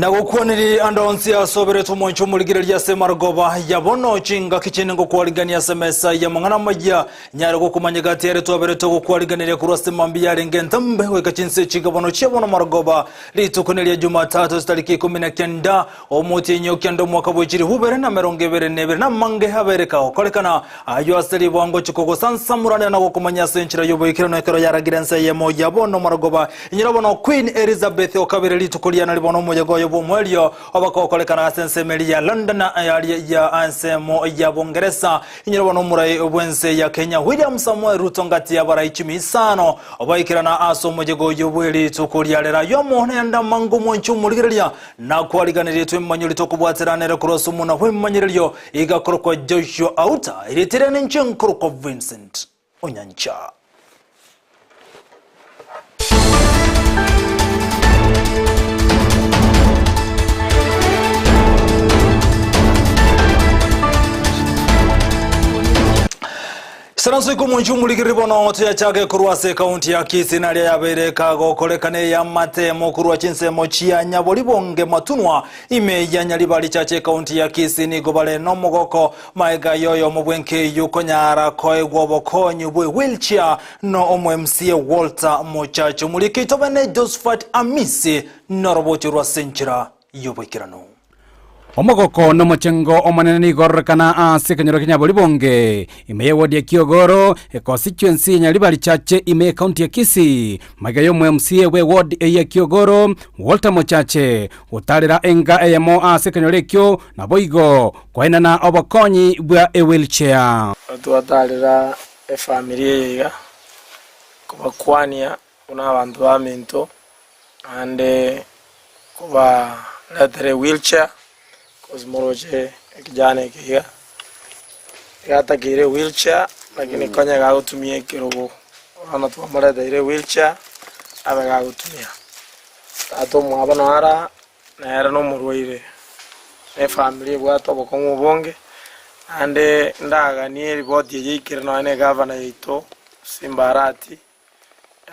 Nagokwaniri ande onsi ase oberetwe omonche omorigereria ase marogoba ya bono chingaki chinde ngokwarigania ase emesa y'amang'ana amaya nyare gokomanya gati ere twaberetwe gokwariganeria korwa ase mambia yarenge entambe goika chinse chiga bono chia bono marogoba rituko neria Jumatatu chitariki ikomi na kenda omotienyi o kenda omwaka bwe chilifu ibere na emerongo ebere na ebere namange abere kagokorekana ayio ase ribwango chikogosansamoranera na gokomanya ase enchera y'oboikeranu ekero yaragire ense eyemo ya bono marogoba Inyora bono Queen Elizabeth o kabere rituko riane ribono omoyega oye bw'omoerio obakokorekana ase ensemo eria ya London aria ya ensemo ya Bongeresa. Inyora bono omorai bw'ense ya Kenya William Samoei Ruto ngati y'abarai chimi isano baikerana ase omoyega oyio bwe rituko ria rero. Ayio amo nayande amange omwanchi omorigereria nakwariganirie twemanyori tokobwaterana ere korwa ase omona bw'emanyererio igakorokwa Joshua Auta erieta riane inche nkorokwa Vincent Onyancha. Saranso ikomonchi omorigiriri bono toyachake korwa ase ekaunti ya Kisii naria yabeire kagokorekana eyamatemo korwa chinsemo chia Nyaboribonge Matunwa ime ya Nyaribari Church ekaunti ya Kisii nigo bare nomogoko Maega y'oyomo bw'enka eyio konyara koegwa obokonyi bwe wheelchair no omo MCA Walter Mochache. Omoriki oito bene Josephat Amisi norobocho rwa ase enchera y'oboikeranu. Omogoko nomochengo omonene nigo ororekana ase ekenyoro kia Nyaboribonge, ime y'ewodi ya Kiogoro, econstituency ya Nyaribari Chache ime y'ecounty ya Kisii. Magega y'omo-MCA bw'ewodi eyio ya Kiogoro, Walter Mochache, gotarera enka eyemo ase ekenyoro ekio, naboigo Koenana obokonyi bwa ewheelchair. Twatarera efamiri eye iga, kobakwania buna abanto baminto, naende kobaretera ewheelchair, cause moroche ekijana eke iga, iga atakeire ewheelchair lakini konya iga agotumia ekerogo, bono twamoreteire ewheelchair, abe gagotumia. Tata omwabo naro aa. Nere nomorwaire, na efamiri ebwate obokong'u obonge, naende ndaganie eripoti eye eikere nonya na egavana yaito Simba Arati,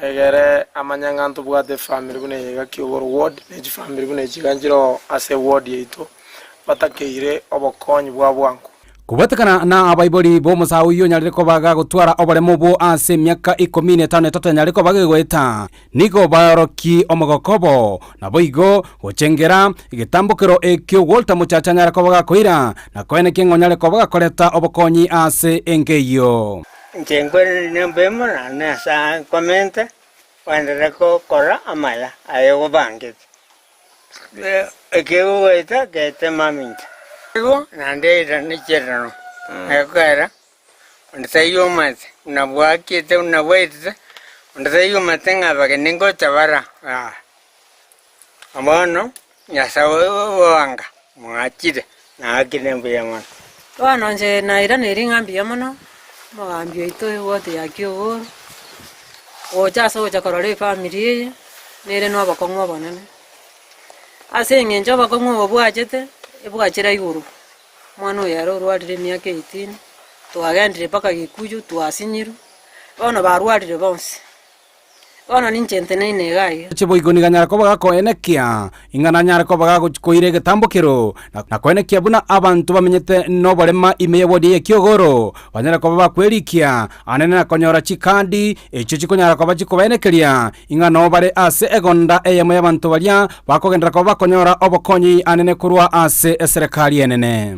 egere amanye ng'a ntobwate efamiri buna eye iga Kiogoro ward, na chifamiri buna echi iga nchire oo ase eward yaito, batakeire obokonyi bwa bwango. Kobwatekana na abaibori b'omosae oyio onyarire koba gagotwara oboremo obwo ase emiaka ikomi na etano etato anyare koba gegoeta, nigo baorokie omogoko obo, naboigo gochengera egetambokero ekio Walter Mochache anyare koba gakoira, na koenekia ng'a onyare koba gakoreta obokonyi ase enka eyio. Inche nkwerende nembe mono, na Nyasae akomente oenderere gokora amaya aye obangete. Ekegoeta gete mamincha. Igo naende eira nechiarano egokera, onde taiyo omanyete buna bwakiete buna bwaetete, onde taiyo omanyete ng'a abageni ngocha bara aa. Bono Nyasae oboanga mwachire, naakire mbuya mono. Bono inche nairaneirie ng'a mbuya mono, omogambi oito eward ya Kiogoro, gocha ase ogocha korora efamiri eye, nere na obokong'u obonene. Ase eng'encho obokong'u obo bwachete, ebwachera igoro, omwana oyo ere orwarire emiaka eighteen, twagendire mpaka Gikuyu twasinyirwe, bono barwarire bonsi. Bono ninche nteneine iga aiga. Boigo nigo anyare koba gakoenekia ing'a nanyare koba gagokoira egetambokero, na koenekia buna abanto bamenyete noborema ime y'ewodi eye y'ekiogoro banyare koba bakwerikia anene na konyora chikadi echio chikonyara koba chikobaenekeria ing'a noo bare ase egonda eyemo y'abanto baria bakogenderera koba bakonyora obokonyi anene korwa ase eserekari enene.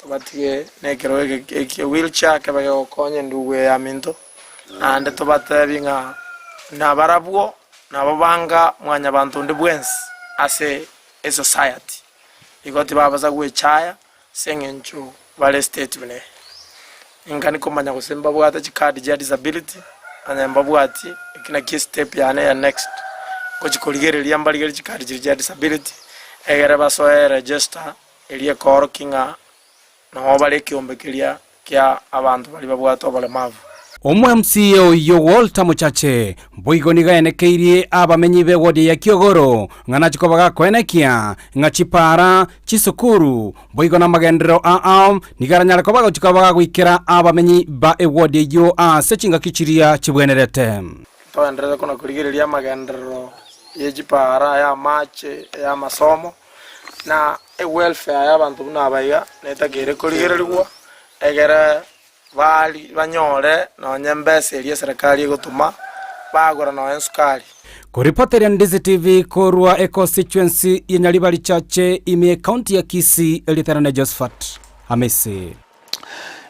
Tobatige nekerogo eke ekie wheelchair kebe kegokonya endugu eye yaminto. Naende tobateebie ng'a nabarabwo nabo banga mwanyabanto onde bwensi ase esociety. Igo tibabasa gwechaya ase eng'encho bare state buna eye. Ninkani komanya gose mbabwate chicard chia disability, onye mbabwati, eki nakio estep yane ya next, ngochi korigereria mbarigerie chicard chiria chia disability, egere basoe eregister eria ekoorokia ng'a Nao bare ekeombe keria kia abanto baria babwate oboremavu. Omo-MCA oyio Walter Mochache boigo nigo aenekeirie abamenyi b'ewodi ya Kiogoro ng'a nachie koba gakoenekia ng'a chipaara, chisukuru boigo namagenderero ao nigo aranyare koba agochia koba gagoikera abamenyi ba ewodi eyio ase chingaki chiria chibwenerete. Togenderere kona korigereria amagenderero ye chipaara, ay'amache, ay'amasomo. Na ewelfare y'abanto buna aba iga netakeire korigererigwa, egere bari banyore nonya embesa eria eserekari egotoma, bagora nonya esukari. Koripoteria Ndizi TV korwa econstituency ya Nyaribari Chache ime y'ecounty ya Kisii erieta ne Josephat Hamisi.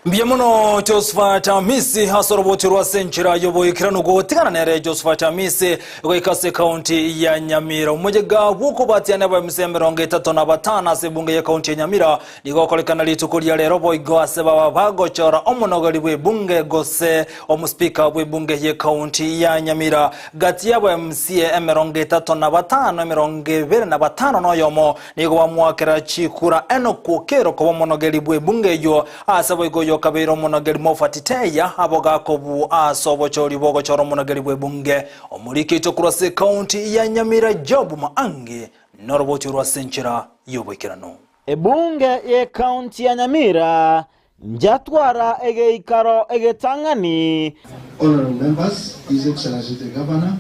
Mbuya mono Josephat Amisi ase oroboti rwa ase enchera y'oboikeranu gotigana nere Josephat Amisi goika ase ekaunti ya Nyamira. Omoyega bw'okobatiana abaemisa 35 ase ebunge y'ekaunti ya Nyamira nigo okorekana rituko ria rero boigo ase baba bagochora omonogori bw'ebunge gose omospika bw'ebunge y'ekaunti ya Nyamira. Gati y'aba MCA 35, 25 noyomo nigo bamoakera chikura Enock Okero koba omonogeri bw'ebunge eyio ase boigo oyo okabeire omonogeri Moffat Teya abo gakobu ase obochori bogochora omonogeri bw'ebunge. Omoriki oito korwa ase ekaunti ya Nyamira Job Maangi noroboti orwa ase enchera y'oboikeranu. Ebunge y'ekaunti ya Nyamira njatwara egeikaro egetang'ani. Honorable members, His Excellency the Governor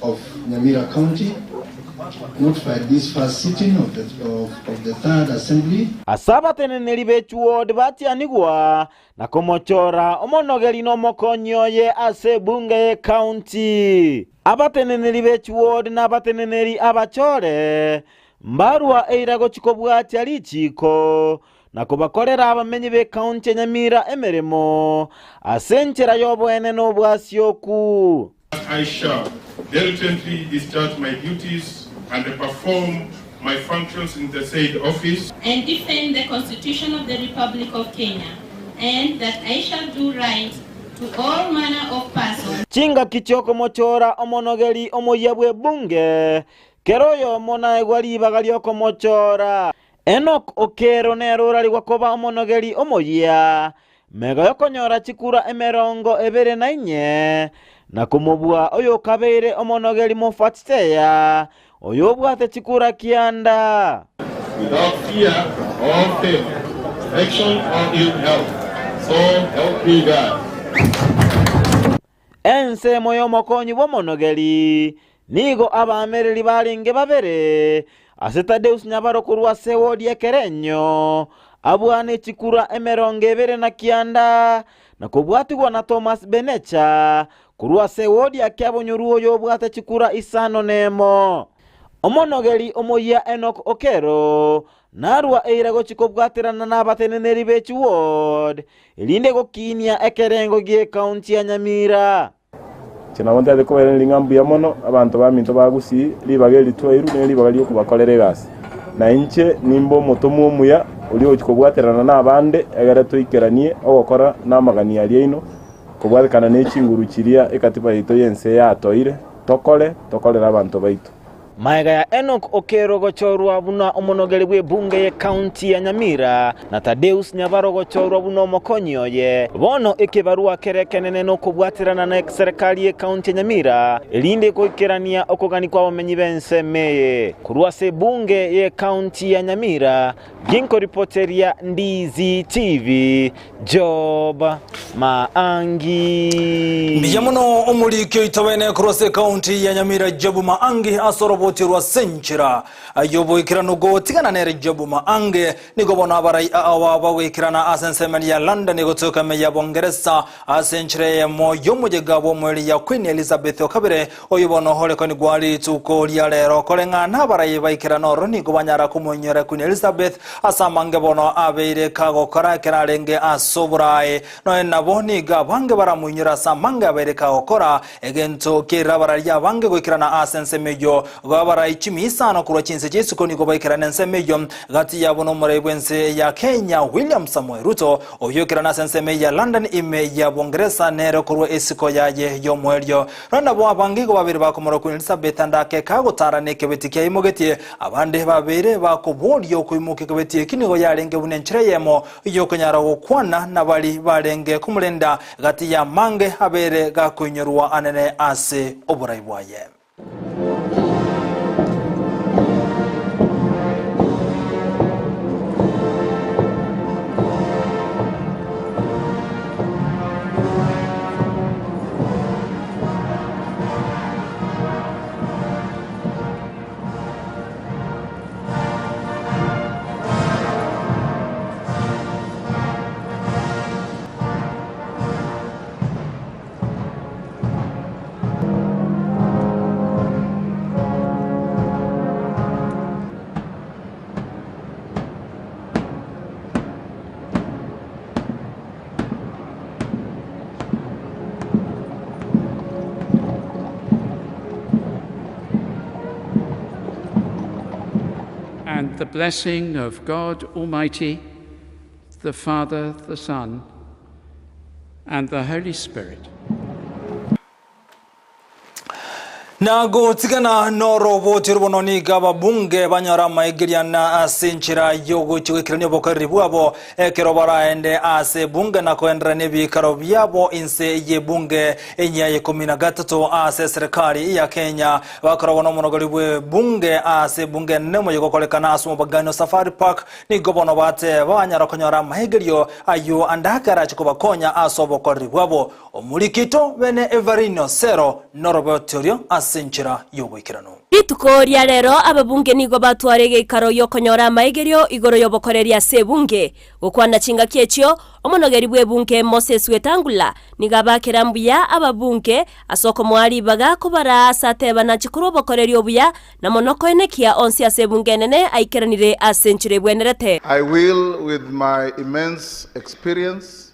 of Nyamira County notified this first sitting of the third assembly. Ase abateneneri be chiward batianigwa na komochora omonogeri na omokonyi oye ase ebunge y'ekaunti. Abateneneri be chiward na abateneneri abachore mbarwa eira gochi kobwatia richiko na kobakorera abamenyi b'ekaunti ya Nyamira emeremo ase enchera y'obwene na obwasioku. I shall diligently discharge my duties and perform my functions in the said office. And defend the Constitution of the Republic of Kenya, and that I shall do right to all manner of persons. Chingaki chiokomochora omonogeri omoyia bw'ebunge kero oyomo naegwa ribaga riokomochora. Enock Okero nere orarigwa koba omonogeri omoyia mega yokonyora chikura 24 na komobua oyokabeire omonogeri Moffat Teya oyobwate chikura 9. Without fear or favor, affection or ill health. So help me God. Ensemo y'omokonyi bw'omonogeri nigo abamereri barenge babere ase Tadeus Nyabaro korwa ase wodi ekerenyo abwane chikura 29 na kobwatigwa na Thomas Benecha korwa ase wodi ya Kiabonyoru oyo obwate chikura 51. Omonogeri omoyia Enock Okero narwa eira gochi kobwaterana n'abateneneri be chiward erinde gokinia ekerengo gi'ekaunti ya Nyamira. Chinabo ntiate kobairaneria ng'a mbuya mono abanto baminto bagusii ribaga eri twairu ne ribaga riokobakorera egasi. Na inche nimbe omotomwa omuya oria ogochia kobwaterana na abande egere toikeranie ogokora na amagani aria aino kobwatekana ne chinguru chiria ekatiba yaito y'ense yatoire tokore tokorere abanto baito. Maega ya Enock Okero gochorwa buna omonogeri bw'ebunge y'ekaunti ya Nyamira na Tadeus Nyabaro gochorwa buna omokonyi oye bono ekebarua kere kenene nokobwaterana na serikali y'ekaunti ya Nyamira erinde goikerania okogani kwa abamenyi b'ensemo korwa ase ebunge y'ekaunti ya Nyamira ginkoripoteria Ndizi TV Job Maangi. Mbuya mono omoriki oito bene korwa ase ekaunti ya Nyamira Job Maangi ase oroboti rwa senchera yoboikeranu gotigana nere Job Maangi nigo bono abarai aba bagoikerana ase ensemeni ya London gotoka ime ya Bongeresa ase enchera eyemo y'omojega bw'omoeri ya Queen Elizabeth okabere oyo bono ohorekanigwa rituko ria rero koreng'ana abarai baikerana oro nigo banyara komonyora Queen Elizabeth ase amange bono abeire kagokora ekero arenge ase oborae noe nabo nigo abange baramoinyora ase amange abeire kagokora egento kerira abarari abange goikerana ase ensemo eyio babarai 50 korwa chinse chi'isiko nigo baikerana ensemo eyio gati yabo n'omorai bw'ense ya Kenya William Samoei Ruto oyo oikerana ase ensemo ya London ime ya Bongeresa nere korwa esiko yaye y'omoerio Rero nabo abange igo babere bakomora Queen Elizabeth andake kagotara nekebeti kiaimogetie abande babere bakoboria okoimoka ekebeti eki nigo yarenge buna enchera eyemo yokonyara gokwana nabari barenge komorenda gati ya mange abere gakoinyorwa anene ase oborai bwaye. The blessing of God Almighty, the Father, the Son, and the Holy Spirit. Na gotigana noroboti orobono nigo ababunge banyora amaegeriana ase enchera y'ogochia goikerania obokoreri bwabo ekero baraende ase ebunge na koenderera nebiikaro biabo inse y'ebunge enyia ya 13 ase eserekari ya Kenya. Bakoragwa nomonogori bw'ebunge ase ebunge enene omoyega okorekana ase omobagani o Safari Park nigo bono bateba banyara konyora amaegerio ayio ande ake arache kobakonya ase obokoreri bwabo. Omorikito bene Everino Sero noroboti orio ase enchera y'oboikeranu. Rituko ria rero ababunge nigo batwara egeikaro gi'okonyora amaegerio igoro y'obokoreri ase ebunge. Gokwana chingaki echio, omonogeri bw'ebunge Moses Wetangula nigo abakera mbuya ababunge ase okomoa ribaga kobaraa ase ateba nache korwa obokoreri obuya na mono koenekia onsi ase ebunge enene aikeranire ase enchera ebwenerete. I will with my immense experience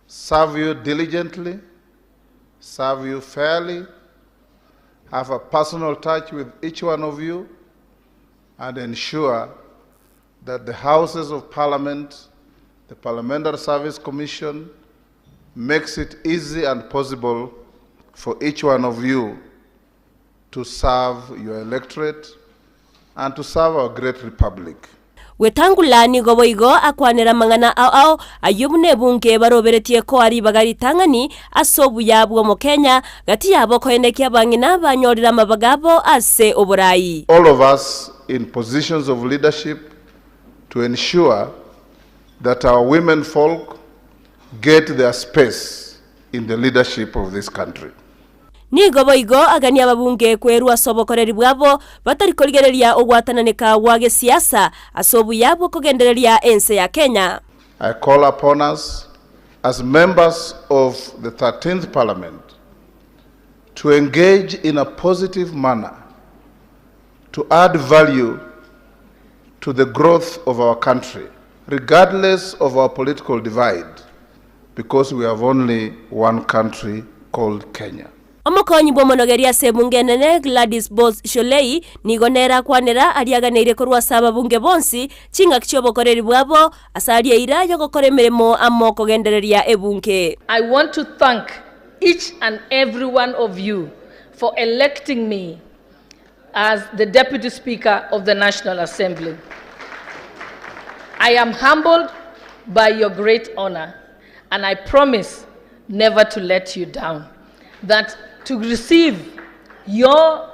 serve you diligently, serve you fairly, have a personal touch with each one of you, and ensure that the Houses of Parliament, the Parliamentary Service Commission, makes it easy and possible for each one of you to serve your electorate and to serve our great republic. Wetangula nigo boigo akwanera amang'ana ao ao ayio buna ebunge baroberetie koa ribaga ritang'ani ase obuya bw'Omokenya, gati yabo koenekia abang'ina banyorire amabaga abo ase oborai. All of us in positions of leadership to ensure that our women folk get their space in the leadership of this country. Nigo boigo agania ababunge kwerua ase obokoreri bwabo, batari korigereria ogwatananeka gwa gesiasa ase obuya bw'okogendereria ense ya Kenya. I call upon us as members of the 13th Parliament to engage in a positive manner to add value to the growth of our country, regardless of our political divide, because we have only one country called Kenya. Omokonyi bw'omonogeri ase ebunge enene Gladys Boss Shollei nigo nere akwanera aria aganeire korwa ase ababunge bonsi chingaki chi'obokoreri bwabo ase aria eira y'ogokora emeremo amo kogendereria ebunge. I want to thank each and every one of you for electing me as the Deputy Speaker of the National Assembly. I am humbled by your great honor, and I promise never to let you down. That to receive your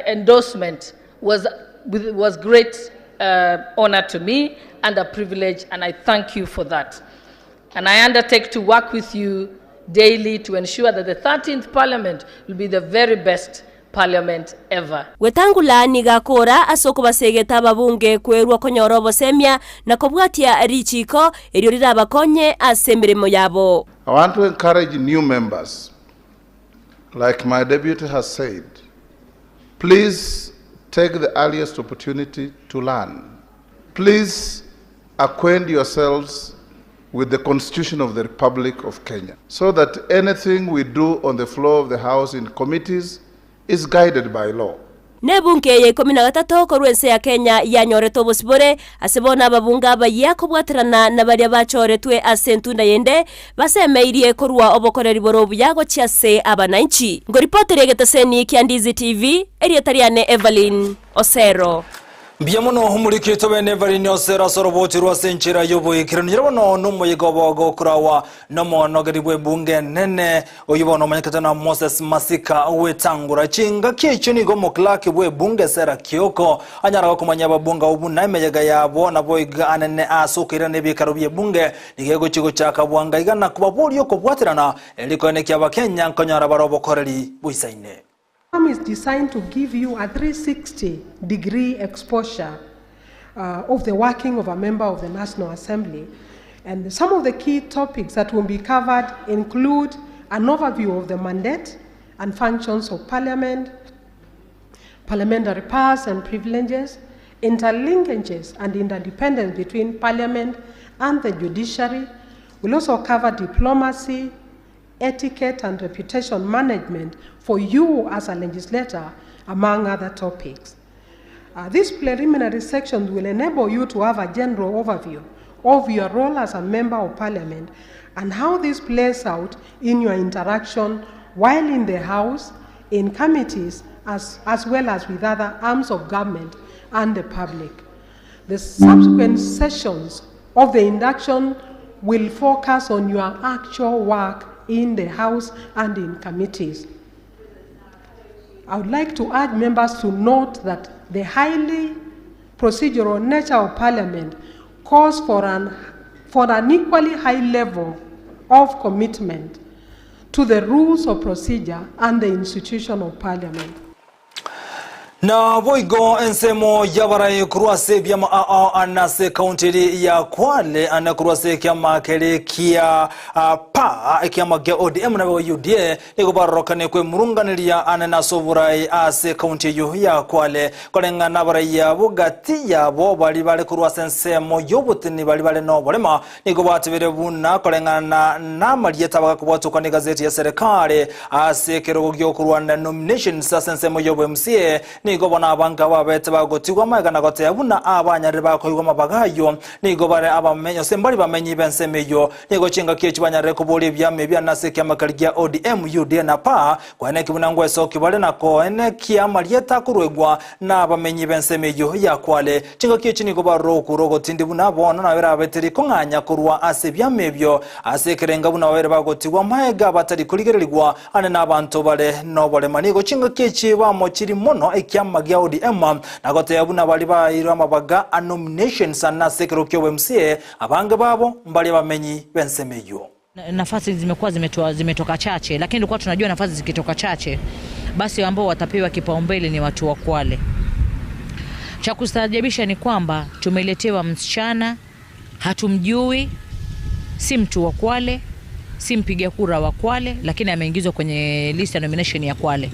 endorsement was, was great honor to me and a privilege, and I thank you for that. And I undertake to work with you daily to ensure that the 13th Parliament will be the very best Parliament ever. Wetangula nigo akora ase okobasegeta ababunge kwerua konyora obosemia na kobwatia richiiko erio rirabakonye ase emeremo yabo. I want to encourage new members, like my deputy has said, please take the earliest opportunity to learn. Please acquaint yourselves with the Constitution of the Republic of Kenya so that anything we do on the floor of the House in committees is guided by law. Nebunge ya ikomi na gatato korwa ense ya Kenya yanyorete obosibore ase bono ababunge abayia kobwaterana na baria bachoretwe ase entunda yende basemeirie korwa obokoreri bore obuya gochia ase abananchi. Ngoripoteria egeteseni kia Ndizi TV, erieta riane Evelyn Osero. Mbuya mono omorikito bene Evelyn Osero ase oroboti rwa ase enchera y'oboikeranu. Nyora bono nomoyega obo gokorawa nomonogeri bw'ebunge enene oyio bono omanyekete na Moses Masika Wetangula. Chingaki echio nigo omoclerk bw'ebunge Sarah Kioko anyara gokomanya ababunge abwo buna emeyega yabo naboigo anene ase okoirana ebiikaro bi'ebunge nigo egochia gochaka bwango iga na kobaboria okobwaterana erio koenekia abakenya nkonyora bare obokoreri boisaine. Program is designed to give you a 360 degree exposure of the working of a member of the National Assembly. And some of the key topics that will be covered include an overview of the mandate and functions of Parliament, parliamentary powers and privileges, interlinkages and interdependence between Parliament and the judiciary. We'll also cover diplomacy, etiquette and reputation management for you as a legislator, among other topics. These preliminary sections will enable you to have a general overview of your role as a member of parliament and how this plays out in your interaction while in the House, in committees, as, as well as with other arms of government and the public. The subsequent sessions of the induction will focus on your actual work in the House and in committees. I would like to urge members to note that the highly procedural nature of Parliament calls for an, for an equally high level of commitment to the rules of procedure and the institution of Parliament. Na boigo ensemo y'abarai korwa ase ebiama ao ane ase ekaunti eri ya Kwale ane korwa ase ekiama kere kia pa ekiama kia ODM na UDA nigo barorokanie kwemurunganeria ane nase oborai ase ekaunti eyio ya Kwale koreng'ana abarai abo gati yabo bari bare korwa ase ensemo y'oboteni bari bare na oborema nigo batebire buna koreng'ana na amarieta bagakobwatokana egazeti ya serikali ase ekerogo giokorwana nominations ase ensemo y'obo MCA nigo bona abange babete bagotigwa amaiga na gotea buna abanyarire bakoigwa amabaga ayo nigo bare abamenyi ase mbari bamenyi b'ensemo eyio nigo chingaki echi banyarire koboria ebiama ebiana ase ekiama keri gia ODM UDA na PA koeneki buna ngwesoki bare na koenekia amarieta akorwegwa na abamenyi b'ensemo eyio ya Kwale. Chingaki echi nigo barora okura ogotindi buna bono nabere abeteri kong'anya korwa ase ebiama ebio ase ekerenga buna babere bagotigwa amaega batari korigererigwa ane na abanto bare noborema. Nigo chingaki echi bamochiri mono ekiama gia ODM na goteba buna bari baeirwe amabaga a nominations ane ase ekero kia obo MCA abange babo mbari abamenyi b'ensemo eyio. Nafasi zimekuwa zimetoa, zimetoka chache, lakini tulikuwa tunajua nafasi zikitoka chache basi ambao watapewa kipaumbele ni watu wa Kwale. Cha kustaajabisha ni kwamba tumeletewa msichana hatumjui, si mtu wa Kwale, si mpiga kura wa Kwale, lakini ameingizwa kwenye list ya nomination ya Kwale.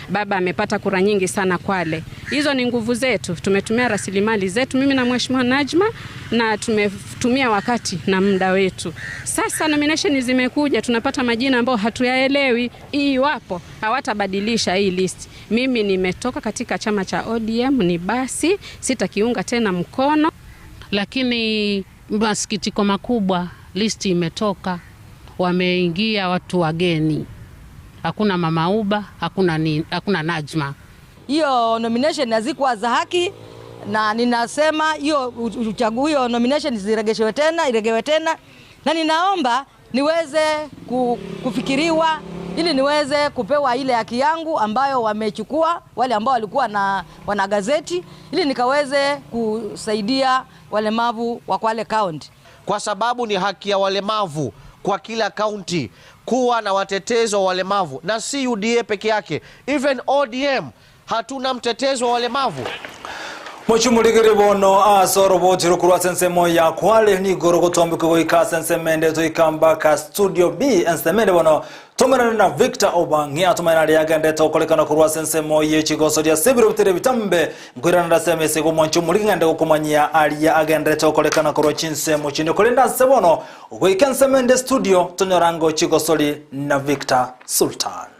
Baba amepata kura nyingi sana Kwale. Hizo ni nguvu zetu, tumetumia rasilimali zetu, mimi na Mheshimiwa Najma, na tumetumia wakati na muda wetu. Sasa nomination zimekuja, tunapata majina ambayo hatuyaelewi. Iwapo hawatabadilisha hii list, mimi nimetoka katika chama cha ODM, ni basi sitakiunga tena mkono. Lakini masikitiko makubwa, listi imetoka, wameingia watu wageni, hakuna Mama Uba, hakuna, ni, hakuna Najma. Hiyo nomination hazikuwa za haki, na ninasema hiyo uchaguzi, hiyo nomination ziregeshewe tena, iregewe tena, na ninaomba niweze kufikiriwa ili niweze kupewa ile haki yangu ambayo wamechukua wale ambao walikuwa na wanagazeti, ili nikaweze kusaidia walemavu wa Kwale County, kwa sababu ni haki ya walemavu kwa kila kaunti kuwa na watetezi wa walemavu, na si UDA peke yake, even ODM hatuna mtetezi wa walemavu. Mochumurigiri bono ase oroboti rokorwa ase ensemo ya Kwale nigoro gotombeka goika ase ensemo ende toika mpaka studio B ensemo ende bono tomerane na Victor Obang'ia atumaina aria agendete okorekana korwa ase ensemo ye chigoso ria sebiro bitere bitambe nkoiranera ase emese gomonche omorigi ng'ende gokomanyia aria agendete okorekana korwa chinsemo chinde korende ase bono goika ensemo ende studio tonyorango chigosori na Victor Sultan.